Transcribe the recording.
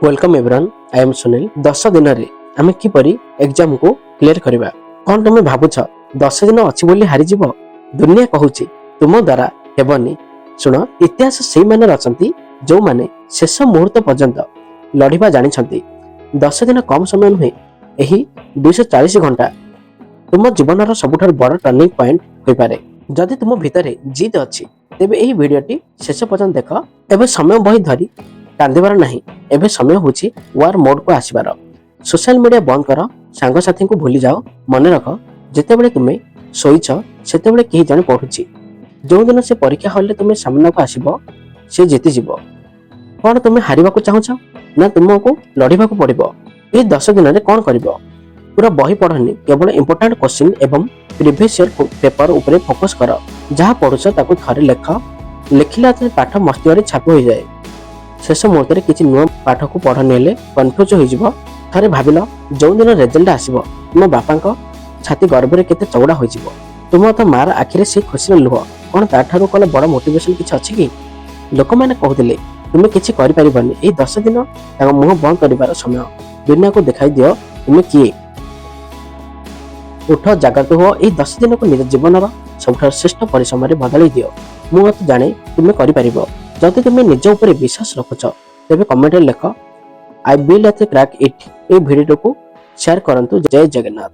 Welcome everyone, I am Sunil. 10 ଦିନରେ ଆମେ କିପରି ଏକ୍ଜାମକୁ କ୍ଲିୟର କରିବା? କ'ଣ ତୁମେ ଭାବୁଛ 10 ଦିନ ଅଛି ବୋଲି ହାରିଯିବ? ଦୁନିଆ କହୁଛି ତୁମ ଦ୍ୱାରା ହେବନି। ଶୁଣ, ଇତିହାସ ସେଇମାନେ ରଚନ୍ତି ଯୋଉମାନେ ଶେଷ ମୁହୂର୍ତ୍ତ ପର୍ଯ୍ୟନ୍ତ ଲଢ଼ିବା ଜାଣିଛନ୍ତି। 10 ଦିନ କମ ସମୟ ନୁହେଁ। ଏହି 240 ଘଣ୍ଟା ତୁମ ଜୀବନର ସବୁଠାରୁ ବଡ଼ ଟର୍ଣ୍ଣିଂ ପଏଣ୍ଟ ହୋଇପାରେ। ଯଦି ତୁମ ଭିତରେ ଜିଦ୍ ଅଛି, ତେବେ ଏହି ଭିଡ଼ିଓଟି ଶେଷ ପର୍ଯ୍ୟନ୍ତ ଦେଖ। ଏବେ ସମୟ ବହି ଧରି କାନ୍ଦିବାର ନାହିଁ। ଏବେ ସମୟ ହେଉଛି ୱାର୍ ମୋଡକୁ ଆସିବାର। ସୋସିଆଲ ମିଡିଆ ବନ୍ଦ କର, ସାଙ୍ଗସାଥୀଙ୍କୁ ଭୁଲି ଯାଅ। ମନେ ରଖ, ଯେତେବେଳେ ତୁମେ ଶୋଇଛ, ସେତେବେଳେ କେହି ଜଣେ ପଢୁଛି। ଯେଉଁଦିନ ସେ ପରୀକ୍ଷା ହଲରେ ତୁମେ ସାମ୍ନାକୁ ଆସିବ, ସେ ଜିତିଯିବ। କ'ଣ ତୁମେ ହାରିବାକୁ ଚାହୁଁଛ ନା ତୁମକୁ ଲଢ଼ିବାକୁ ପଡ଼ିବ? ଏହି 10 ଦିନରେ କ'ଣ କରିବ? ପୁରା ବହି ପଢ଼ନି, କେବଳ ଇମ୍ପୋର୍ଟାଣ୍ଟ କୋଶ୍ଚିନ୍ ଏବଂ ପ୍ରିଭିୟସ୍ ଇୟର ପେପର ଉପରେ ଫୋକସ୍ କର। ଯାହା ପଢୁଛ, ତାକୁ ଥରେ ଲେଖ। ଲେଖିଲା ପାଠ ମସ୍ତିଷ୍କରେ ଛାପି ହୋଇଯାଏ। ଶେଷ ମୁହୂର୍ତ୍ତରେ କିଛି ନୂଆ ପାଠକୁ ପଢ଼ନି ହେଲେ କନଫ୍ୟୁଜ୍ ହୋଇଯିବ। ଥରେ ଭାବିଲ, ଯେଉଁଦିନ ରେଜଲ୍ଟ ଆସିବ, ତୁମ ବାପାଙ୍କ ଛାତି ଗର୍ବରେ କେତେ ଚଉଡ଼ା ହୋଇଯିବ। ତୁମ ତ ମାର ଆଖିରେ ସେଇ ଖୁସିର ଲୁହ, କ'ଣ ତାଠାରୁ କଲେ ବଡ଼ ମୋଟିଭେସନ କିଛି ଅଛି କି? ଲୋକମାନେ କହୁଥିଲେ ତୁମେ କିଛି କରିପାରିବନି। ଏଇ 10 ଦିନ ତାଙ୍କ ମୁହଁ ବନ୍ଦ କରିବାର ସମୟ। ଦୁନିଆକୁ ଦେଖାଇ ଦିଅ ତୁମେ କିଏ। ଉଠ, ଜାଗ୍ରତ ହୁଅ। ଏଇ 10 ଦିନକୁ ନିଜ ଜୀବନର ସବୁଠାରୁ ଶ୍ରେଷ୍ଠ ପରିଶ୍ରମରେ ବଦଳାଇ ଦିଅ। ମୁଁ ତ ଜାଣେ ତୁମେ କରିପାରିବ। ଯଦି ତୁମେ ନିଜ ଉପରେ ବିଶ୍ୱାସ ରଖୁଛ, ତେବେ କମେଣ୍ଟରେ ଲେଖ, "I will at crack it." ଏଇ ଭିଡ଼ିଓଟିକୁ ସେୟାର କରନ୍ତୁ। ଜୟ ଜଗନ୍ନାଥ।